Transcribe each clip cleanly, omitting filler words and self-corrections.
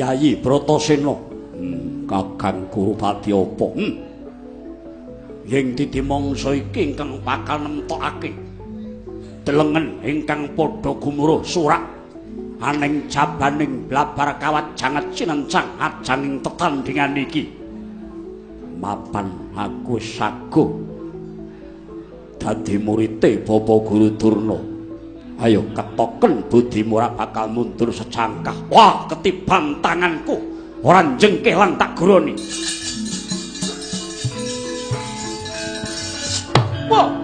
Yayi Bratasena. Kakang Kurupati apa? Yen dadi mangsa iki ingkang bakal nemtokake delengen ingkang padha gumuruh surak aning jabaning blabar kawat janget cinencang ajanging tetandhingan iki. Mapan aku saguh dadi murite Bapak Guru Durna. Ayo ketoken budimu ora bakal mundur secangkah. Wah, ketiban tanganku ora njengkeh lan tak guroni. Wah.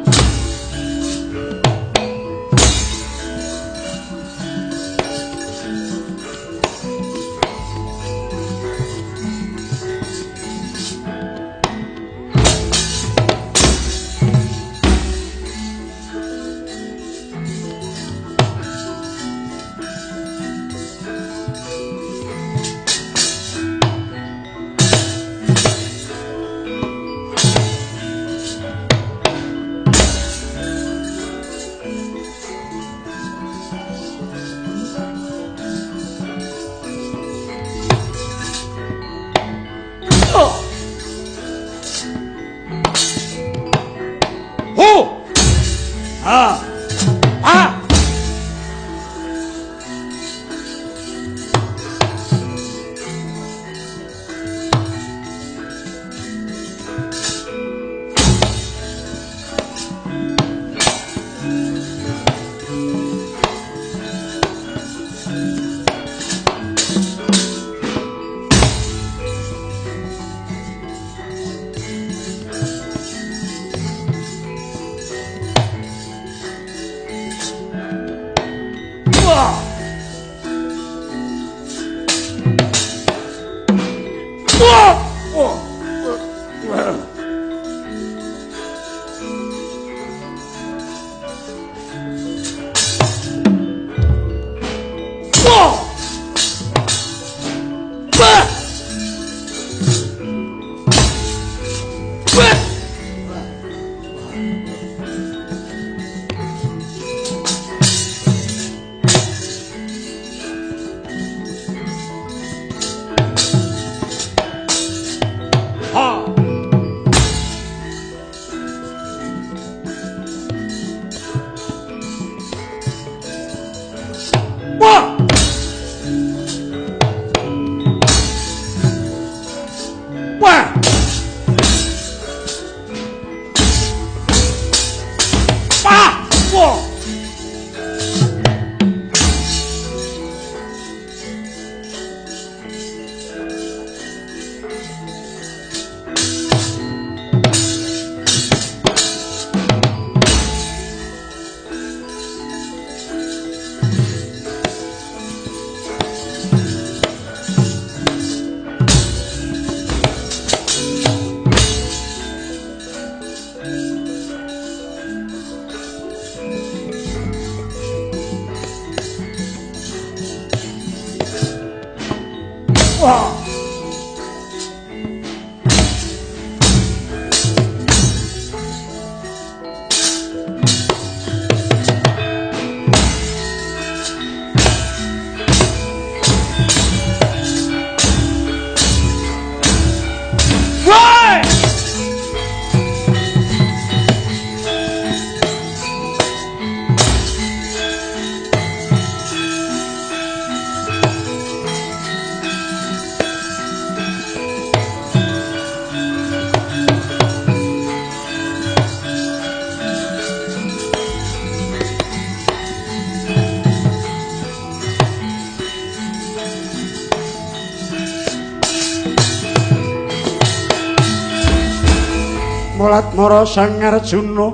Mulat mara Sang Arjuna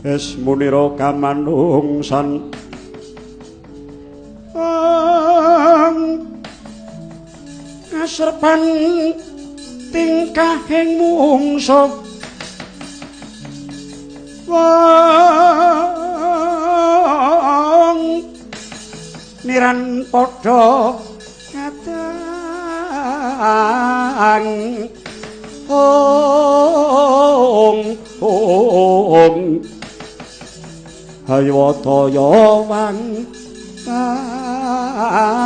es munira kamanungsan kaserpan tingkahing mungsa wong niran padha kadang ong ong haywataya wang Oh,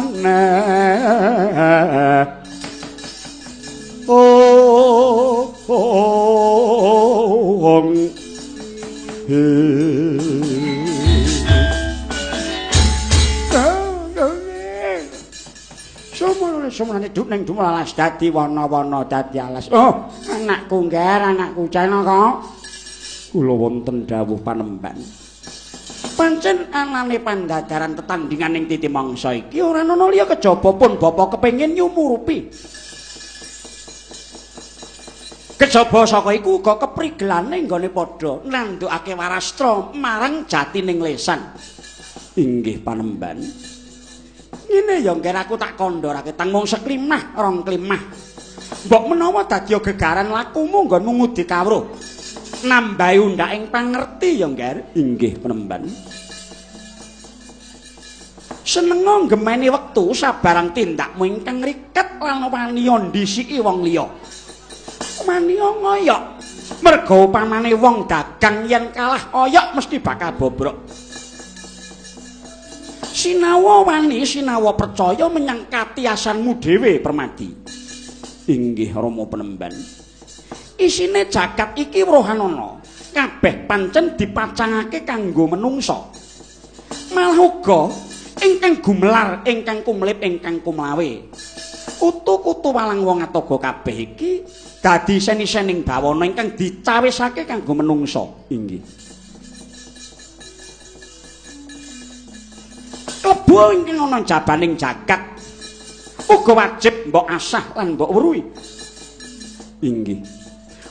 Sumunane duk ning dumlalas dadi wana-wana dadi alas. Oh, anakku ngger, anakku Janaka. Kula wonten dawuh panemban. Pancen anane pandadaran tetandhingan ing titi mangsa iki ora ana liya kejaba pun bapa kepengin nyumurupi. Kejaba saka iku uga keprigelane nggone padha nandukake warastra marang jatining lesan. Inggih panemban. Ngene ya ngger aku tak kandhorake tang mung seklimah rong klimah. Mbok menawa dadi gegaran lakumu nggonmu ngudi kawruh. Nambahi undhaking pangerti ya ngger. Inggih panemban. Senenga nggemeni wektu sabarang tindakmu ingkang riket lan waniya ndhisiki wong liya. Maniya ngoyok. Merga upamane wong dagang yen kalah oyok mesti bakal bobrok. Sinawa wani sinawa percaya menyang katiasanmu dhewe Permadi. Inggih Rama Penemban. Isine jagat iki wrohanana, kabeh pancen dipacangake kanggo menungsa. Malah uga ingkang gumelar, ingkang kumlip, ingkang kumlawe. Kutu-kutu walang wong atoga kabeh iki dadi sen-sening bawana ingkang dicawisake kanggo menungsa. Inggih. Klebu ingkang ana jabaning jagat uga wajib mbok asah lan mbok weruhi. Inggih.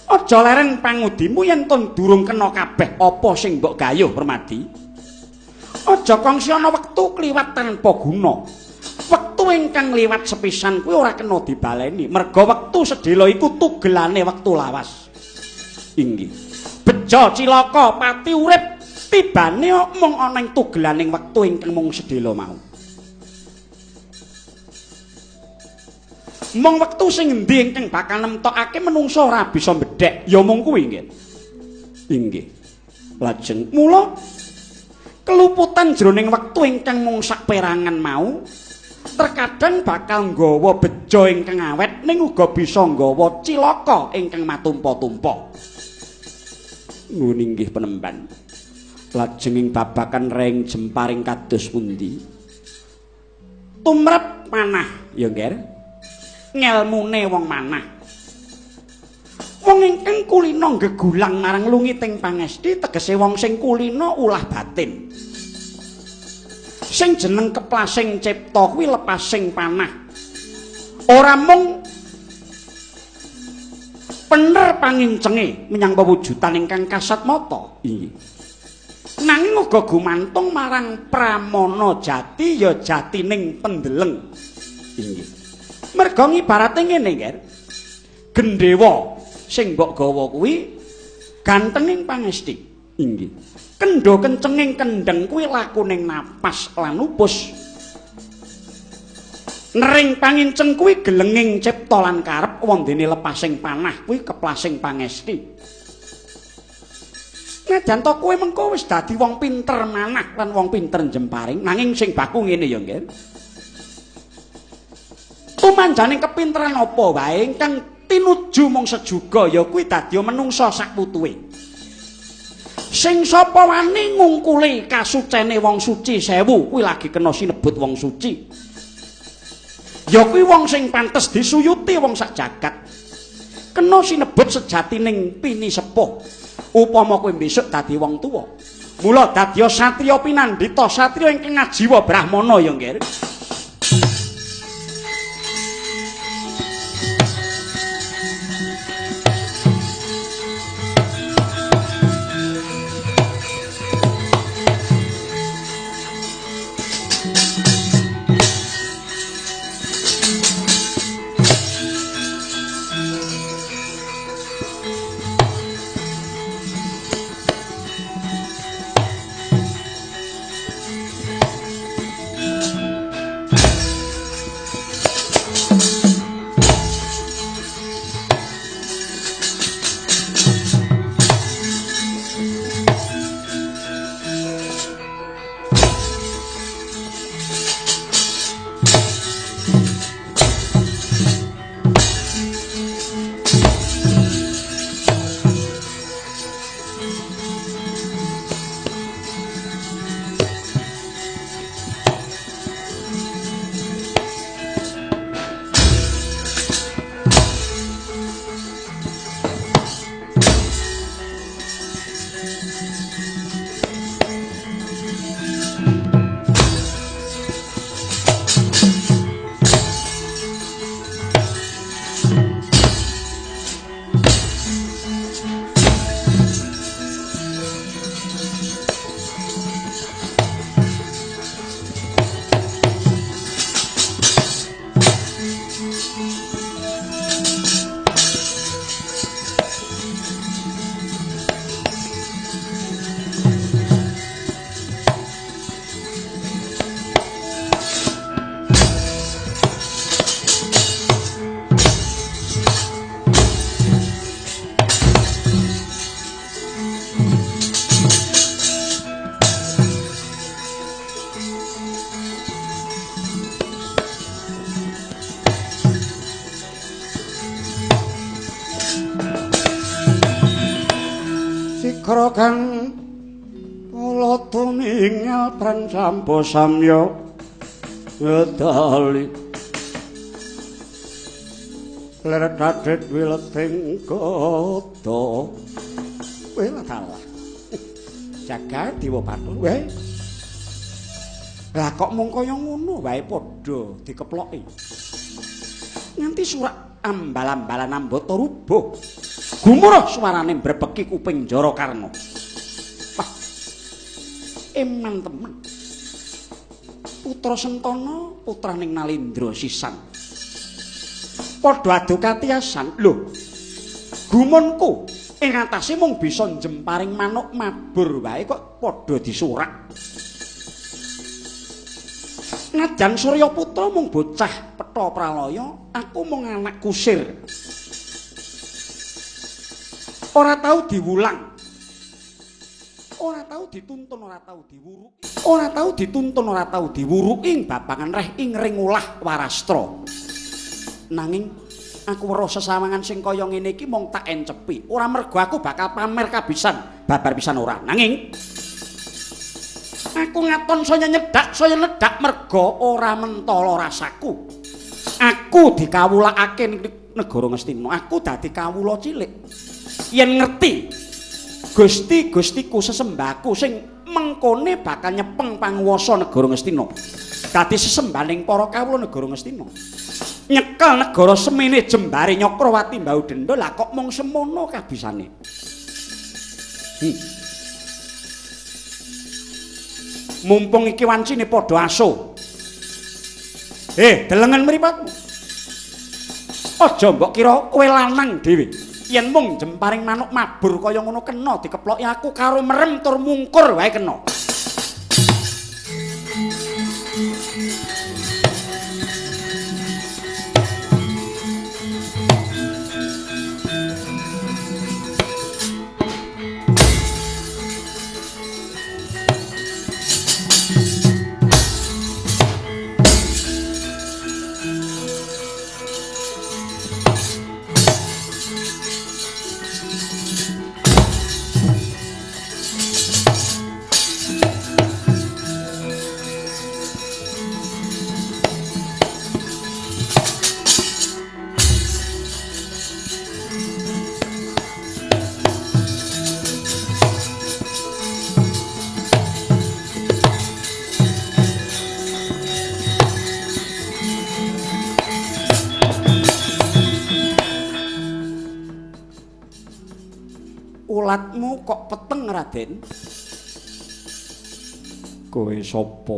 Aja leren pangudimu yen ton durung kena kabeh apa sing mbok gayuh Permadi. Aja kongsi ana wektu kliwat tanpa guna. Wektu ingkang liwat sepisan kuwi ora kena dibaleni, merga wektu sedhela iku tugelane wektu lawas. Inggih. Bejo cilaka pati urip tibane mung ana ing tugelaning wektu ingkang mung sedhela mau. Mung wektu sing endi ingkang bakal nemtokake menungsa ora bisa mbedhek, ya mung kuwi nggih. Inggih. Lajeng mula keluputan jroning wektu ingkang mung saperangan mau terkadang bakal nggawa bejo ingkang awet ning uga bisa nggawa cilaka ingkang matumpa-tumpa. Nuwun inggih Penemban. Lajeng ing babakan reng jemparing kados pundi? Tumrap manah ya ngger. Ngelmune wong manah. Wong ingkang kulina gegulang marang lungiting pangesti tegese wong sing kulina ulah batin. Sing jeneng keplasing cipta kuwi lepasing panah. Ora mung pener pangincenge menyang pewujudan ingkang kasat mata. Inggih. Nanging uga gumantung marang pramana jati ya jatining pendeleng. Inggih. Merga ngibarate ngene, Nger. Gendhewa sing mbok gawa kuwi gantenging pangesti. Inggih. Kendho kencenging kendheng kuwi lakuning napas lan upus. Nering panginceng kuwi gelenging cipta lan karep wondene lepasing panah kuwi keplasing pangesti. Najan to kowe mengko wis dadi wong pinter manah lan wong pinter jemparing, nanging sing baku ngene ya, Nggih. Tumanjane kepinteran apa wae ingkang tinuju mung sejuga ya kuwi dadi menungsa sak putuwe. Sing sapa wani ngungkuli kasucene wong suci sewu kuwi lagi kena sinebut wong suci. Ya kuwi wong sing pantes disuyuti wong sak jagat. Kena sinebut sejatining pini sepuh. Upama kowe besok dadi wong tuwa. Mula dadi satriya pinandhita, satriya ingkang ngajiwa brahmana ya, Nggih. Sikra kang kala tumingal prancampa samya wedali ler dadhet wileting gada. Kowe dalah jagat dewa Bathara. Weh, lah kok mung kaya ngono wae padha dikeploki nganti surak ambal-ambalan ambata rubuh. Gumuruh suarane mbrebeki kuping Jara Karna. Wah, eman temen. Putra Sentana putraning Nalindra sisan. Padha adu katiasan. Lho, gumunku ing atase mung bisa njemparing manuk mabur wae kok padha disurak. Najan Surya Putra mung bocah petha pralaya, aku mung anak kusir. Ora tau diwulang. Ora tau dituntun, ora tau diwuruki. Ora tau dituntun, ora tau diwuruki ing babangan reh ing ring ulah warastra. Nanging aku weruh sesawangan sing kaya ngene iki mung tak encepi. Ora mergo aku bakal pamer kabisan, babar pisan ora. Nanging aku ngaton saya nyedak, saya nedak mergo ora mentala rasaku. Aku dikawulakake ning negara Ngastina. Aku dadi kawula cilik. Yen ngerti Gusti-gustiku sesembahku sing mengkone bakal nyepeng panguwasa negara Ngastina. Dadi sesembahaning para kawula negara Ngastina. Nyekel negara semene jembare Nyakrawati mbau denda, lah kok mung semono kabisane. Mumpung iki wancine padha aso. Delengen mripatmu. Aja mbok kira kowe lanang dhewe. Yen mung jemparing manuk mabur kaya ngono kena dikeploki aku karo merem tur mungkur wae kena. Ulatmu kok peteng, Raden? Kowe sapa?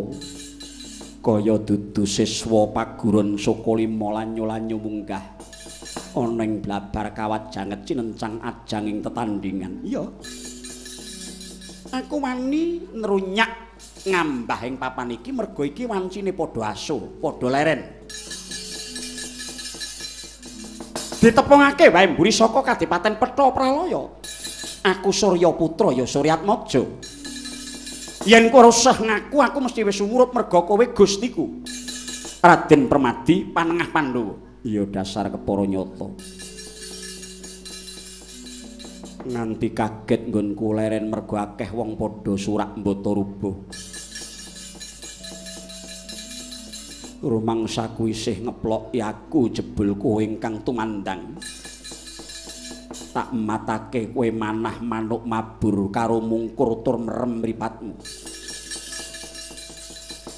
Kaya dudu siswa paguron Sukalima lanyu-lanyu munggah ana ing blabar kawat janget cinencang ajanging tetandhingan. Iya. Aku wani nrunyak ngambah ing papan iki mergo iki wancine padha aso, padha leren. Ditepungake wae mburi saka Kadipaten Petha Pralaya. Aku Surya Putra ya Suryatmaja. Yen kowe ora usah ngaku aku mesti wis umurup mergo kowe gustiku. Raden Permadi panengah Pandhawa. Ya dasar kepara nyata. Nganti kaget nggonku leren mergo akeh wong padha surak mbata rubuh. Rumangsaku isih ngeploki aku jebul kowe ingkang tumandang. Tak matake kowe manah manuk mabur karo mungkur tur merem mripatmu.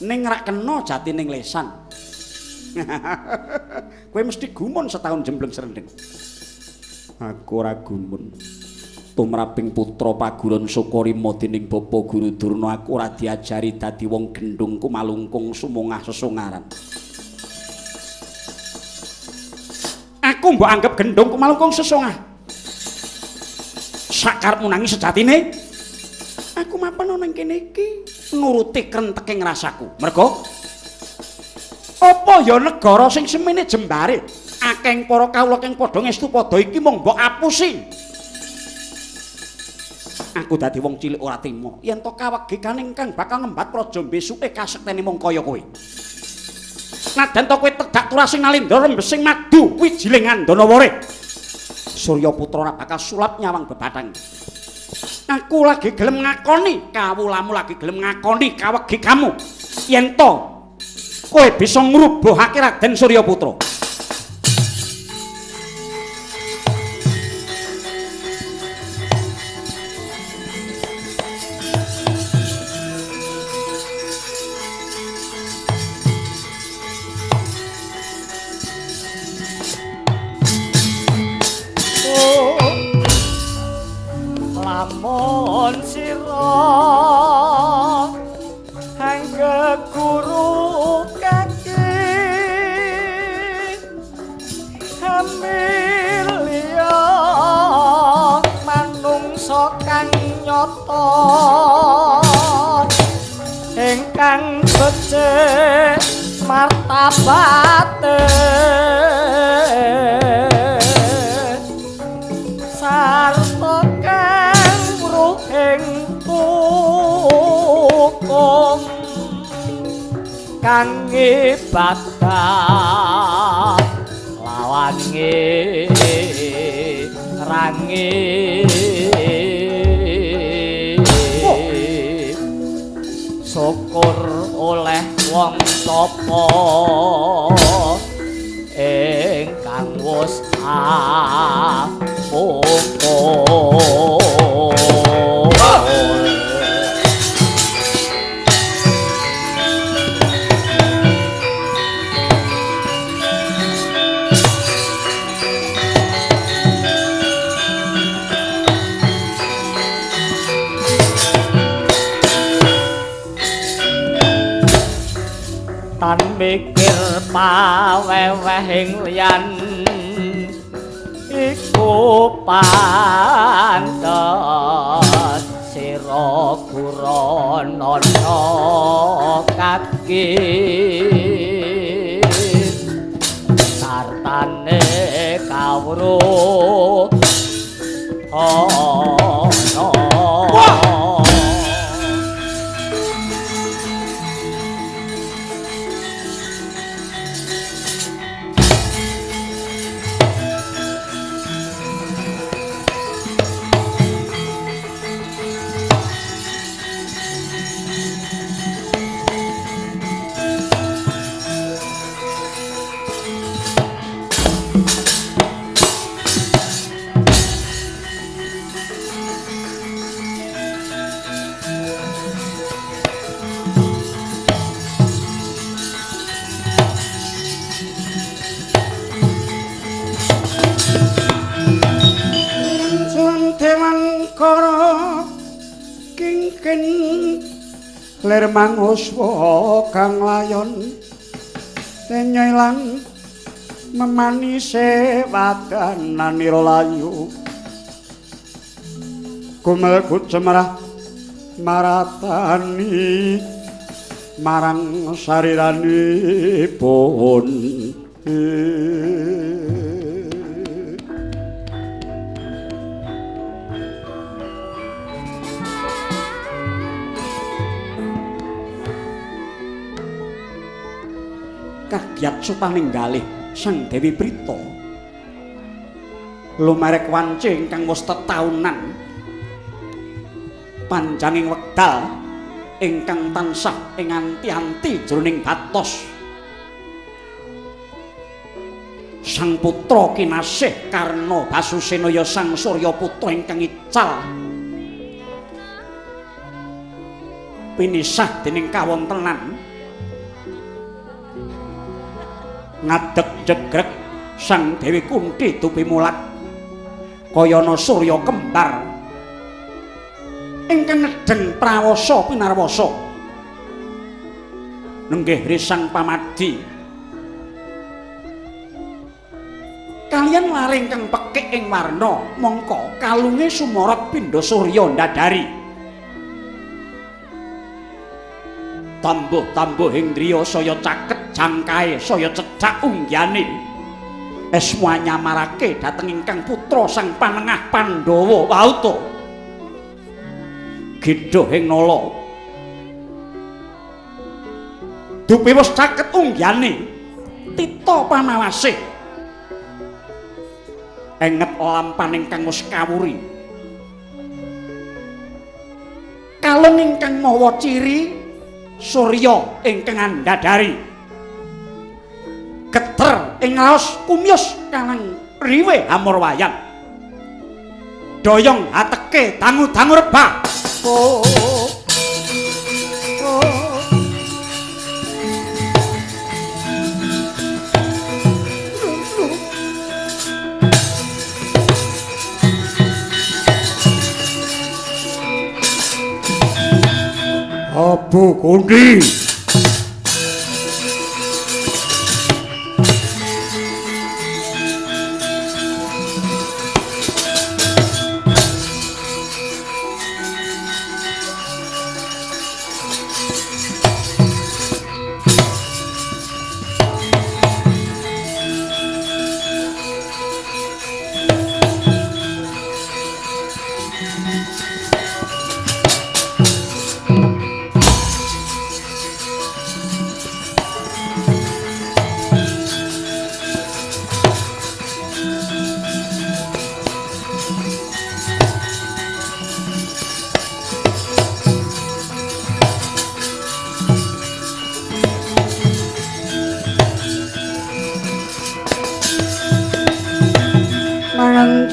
Ning rak kena jatining lesan. Kowe mesti gumun setahun jembleng srendeng. Aku ora gumun. Tumraping putra paguron Sukarima dening Bapa Guru Durna aku ora diajari dadi wong gendhung kumalungkung sumungah sesungaran. Aku mbok anggap gendhung kumalungkung sesungah. Sakarepmu nangis sejatine aku mapan ana ing kene iki nuruti krenteking rasaku. Mergo apa ya negara sing semene jembare akeh para kawula kang padha ngestu padha iki mung mbok apusi. Aku dadi wong cilik ora trima yen to kawegekane ingkang bakal ngembat praja besuke kasektene mung kaya kowe. Najan to kowe tedak turasing Nalindra rembesing madu kuwi jiling Andanaware. Surya Putra ora bakal sulap nyawang bebathang. Aku lagi gelem ngakoni, kawulamu lagi gelem ngakoni kawegi kamu. Yen to kowe bisa ngrubuhake Raden Suryaputra. Lamun sira hangge guru kaki hamilia manungsa kang nyata ingkang becik martabate sarta kang ruhing hukum kang ibadah lawan ngirangi syukur oleh wong sapa ingkang wis apungkur. Tan mikir paweweh ing liyan iku pantes sira guranana kaki sartane kawruh ana. Lir manguswa kang layon tenyailang memanise wadananira layu gumel gucemrah maratani marang sariranipun. Kagyat supaning galih Sang Dewi Prita lumerek wanci ingkang wis tetaunan panjanging wekdal ingkang tansah ing anti-anti jroning batos. Sang putra kinasih Karna Basusena ya Sang Suryaputra ingkang ical pinisah dening kawontenan ngadeg jegreg Sang Dewi Kunti dupimulat kayana surya kembar ingkang ngedeng prawasa pinarwasa nenggih risang pamadi kaliyan lare ingkang pekik ing warna mongko kalunge sumorot pindha surya ndadari tambuh-tambuh ing driya saya caket jangkae saya cecak unggane esmu nyamarake dhateng ingkang putra sang panengah Pandhawa wauta gedhuh ing nala dupi wis caket unggane tita pamawase enget lampan ingkang wis kawuri kalung ingkang mawa ciri surya ingkang andhadhari. Geter ing raos kumyus kanang riwe hamurwayan. Doyong ateke dangu-dangu rebah. Oh. Oh. Abu Kundi.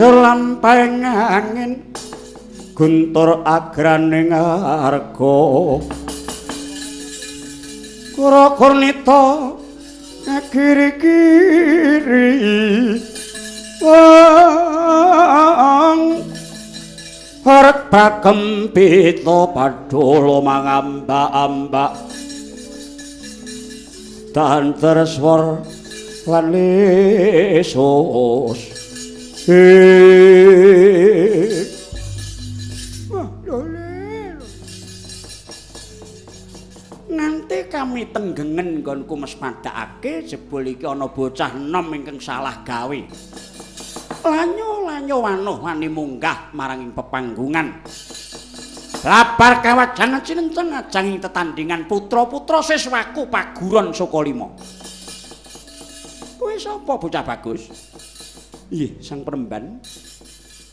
Lampahing angin guntur agraning arga kura-kurnita ngagiri-giri wong horeg bagempita padhala mangambak-ambak danter swara lan lesus. Nanti kami tenggengen nggonku mespadakake jebul iki ana bocah enom ingkang salah gawe. Lanyo-lanyo wanuh wani munggah marang ing pepanggungan. Labar kawajangan cinenceng ajang ing tetandingan putra-putra siswaku Paguron Sukalima. Kowe sapa bocah bagus? Nggih, Sang Premban.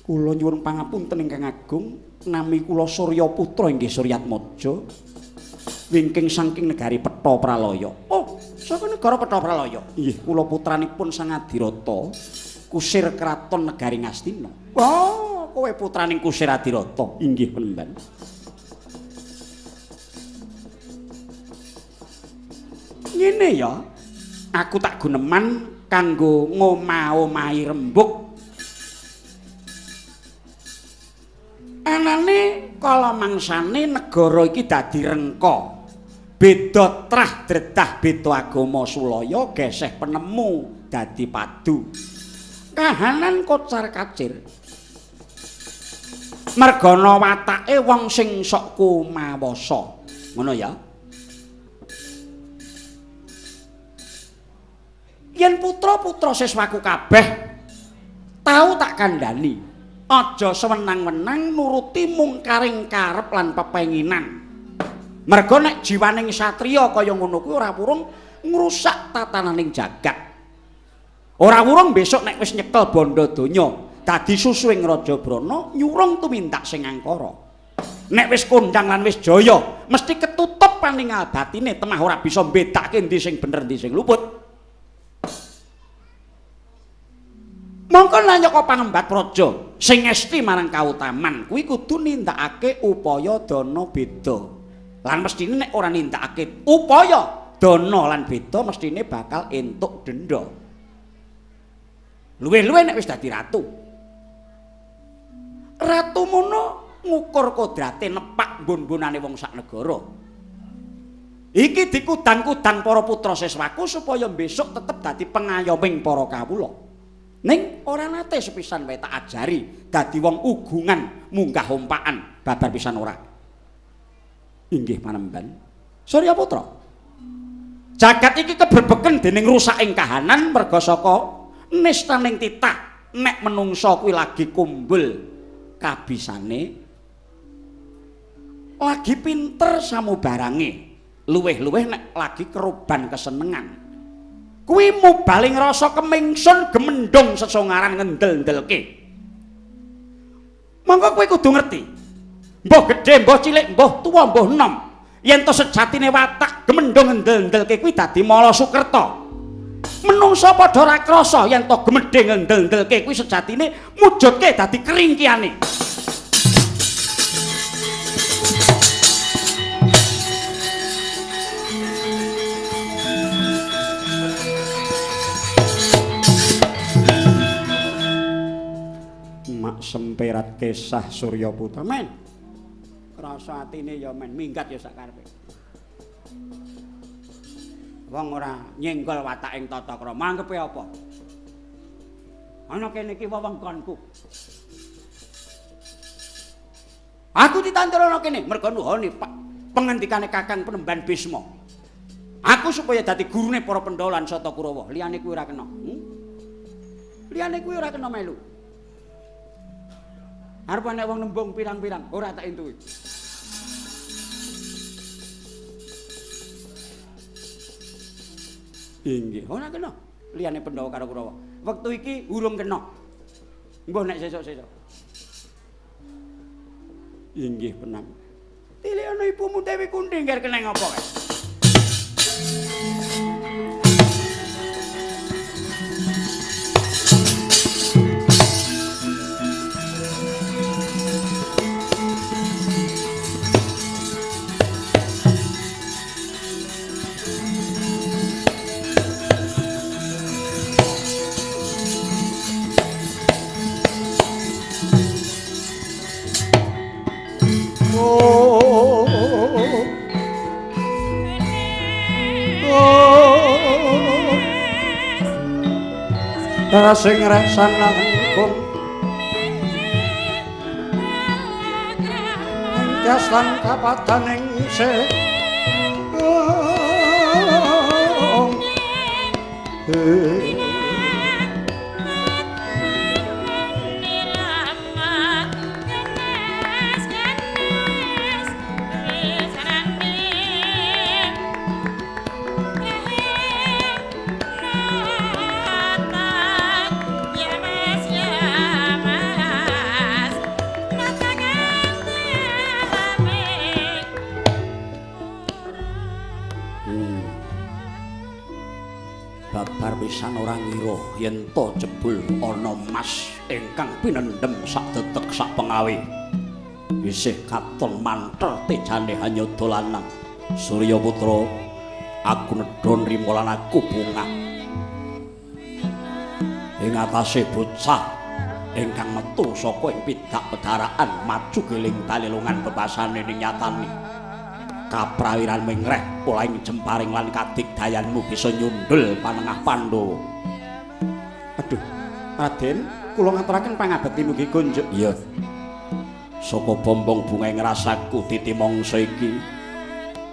Kula nyuwun pangapunten ingkang agung, nami kula Surya Putra inggih Suryatmaja. Wingking saking negari Petha Pralaya. Oh, saka negara Petha Pralaya. Nggih, kula putranipun Sang Adirata, kusir kraton negari Ngastina. Oh, kowe putraning kusir Adirata. Inggih, Premban. Ngene ya, aku tak guneman kanggo ngomah-omahi rembug. Anane kala mangsane negara iki dadi rengka. Beda trah dredah beda agama sulaya geseh penemu dadi padu. Kahanan kocar kacir. Mergana watake wong sing sok kumawasa. Ngono ya. Yen putra-putra siswaku kabeh tau tak kandhani, aja sewenang-wenang nuruti mungkaring karep lan pepenginan. Merga nek jiwaning satriya kaya ngono kuwi ora wurung ngrusak tatananing jagat. Ora wurung besok nek wis nyekel bondo donya dadi susuwing Raja Brana nyurung tumindak sing angkara. Nek wis kondang lan wis jaya mesti ketutup paningal batine temah ora bisa mbedake endi sing bener endi sing luput. Mongko nanyaka pangembat praja sing ngesti marang kautaman kuwi kudu nindakake upaya dana beda. Lan mestine nek ora nindakake upaya dana lan beda mestine bakal entuk denda. Luwih-luwih nek wis dadi ratu. Ratu mono ngukur kodrate nepak mbon-mbonane wong sak negara. Iki dikudang-kudang para putra siswaku supaya besok tetep dadi pengayoming para kawula. Ning ora nate sepisan wae tak ajari dadi wong ugungan munggah hompakan babar pisan ora. Inggih panemban. Surya Putra. Jagat iki kebrebeken dening rusaking kahanan merga saka nistaning titah nek menungsa kuwi lagi kumbul kabisane, lagi pinter samubarange, luwih-luwih nek lagi keruban kesenengan. Kuwi mubaling rasa kemingsun gemendhung sesongaran ngendel-ndelke. Monggo kowe kudu ngerti. Mbah gedhe, mbah cilik, mbah tuwa, mbah enom. Yen to sejatine watak gemendhung ngendel-endelke kuwi dadi Mala Sukerta. Menungsa padha ora krasa yen to gemedhe ngendel-endelke kuwi sejatine mujudke dadi keringkihane. Mak semperat kesah Surya Putra men. Krasa atine ya men minggat ya sak karepe. Wong ora nyenggol wataking tata krama anggepe apa? Ana kene iki wewengkonku. Aku ditandur ana kene mergo nuhoni pengendikane Kakang Penemban Bisma. Aku supaya dadi gurune para Pandhawa lan Sata Kurawa, liyane kuwi ora kena. Liyane kuwi ora kena melu. Arep ana wong nembung pirang-pirang ora tak entuki. Inggih, ora kena liyane Pandhawa karo Kurawa. Wektu iki urung kena. Mbuh nek sesuk-sesuk. Inggih penang. Tilik ana ibumu Dewi Kunthi ngger kena ngapa kae? Sing resan langkung ing lan kapadaning se Babar pisan ora ngira yen to jebul ana mas ingkang pinendhem sak detek sak pengawe. Isih katon manter tejane hanya dolanan. Surya Putra, aku nedha nrima lan aku bungah. Ing atase bocah ingkang metu saka ing pidak pedharaan maju geling talelungan bebasane ning nyatane. Kaprawiran mingreh polaing jemparing lan kadigdayanmu bisa nyundul panengah Pandhawa. Aduh, Raden, kula ngaturaken pangabekti mugi kunjuk. Iya. Saka bombong bunga ing rasaku titi mangsa iki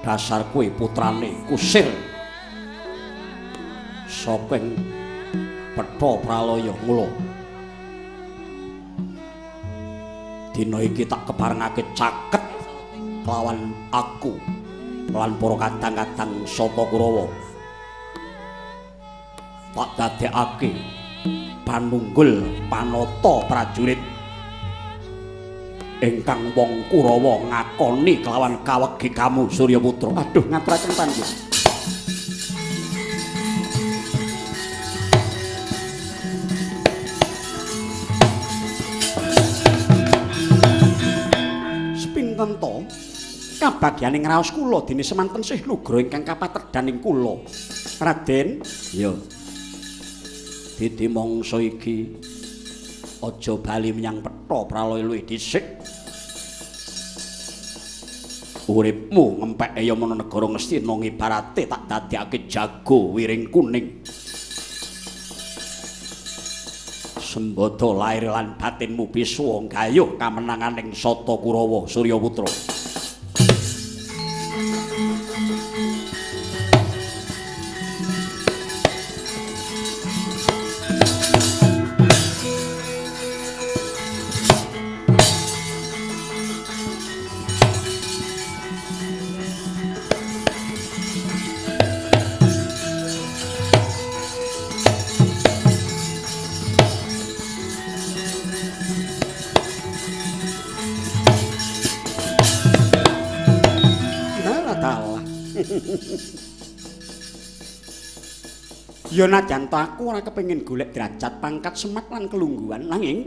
dasar kuwi putrane kusir. Saka ing petha pralaya mula. Dina iki tak keparengake caket kelawan aku lan para kadang-kadang Sata Kurawa. Tak dadekake panunggul panata prajurit ingkang wong Kurawa ngakoni kelawan kawegi kamu Surya Putra. Aduh, ngaturaken panjenengan. Sepinten to kabagyaning raos kula dene semanten sih lugra ingkang kapatedhaning kula. Raden, iya. Dadi mangsa iki aja bali menyang petha pralaya luwih dhisik. Uripmu ngempeke ya ana negara Ngastina ngibarate tak dadekake jago wiring kuning. Sembada lair lan batinmu bisa nggayuh kamenanganing Sata Kurawa Surya Putra. Dalah. Ya najan to aku ora kepengin golek derajat pangkat semat lan kelungguhan, nanging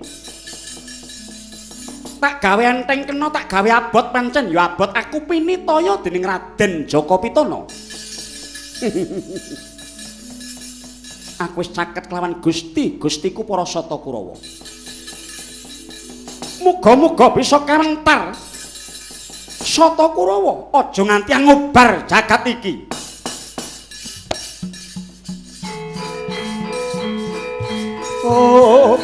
tak gawe enteng kena tak gawe abot pancen ya abot aku pinitaya dening Raden Jaka Pitana. Aku wis caket kelawan Gusti, Gustiku para Sata Kurawa. Muga-muga bisa kawentar Sata Kurawa aja nganti ngobar jagat iki. Oh.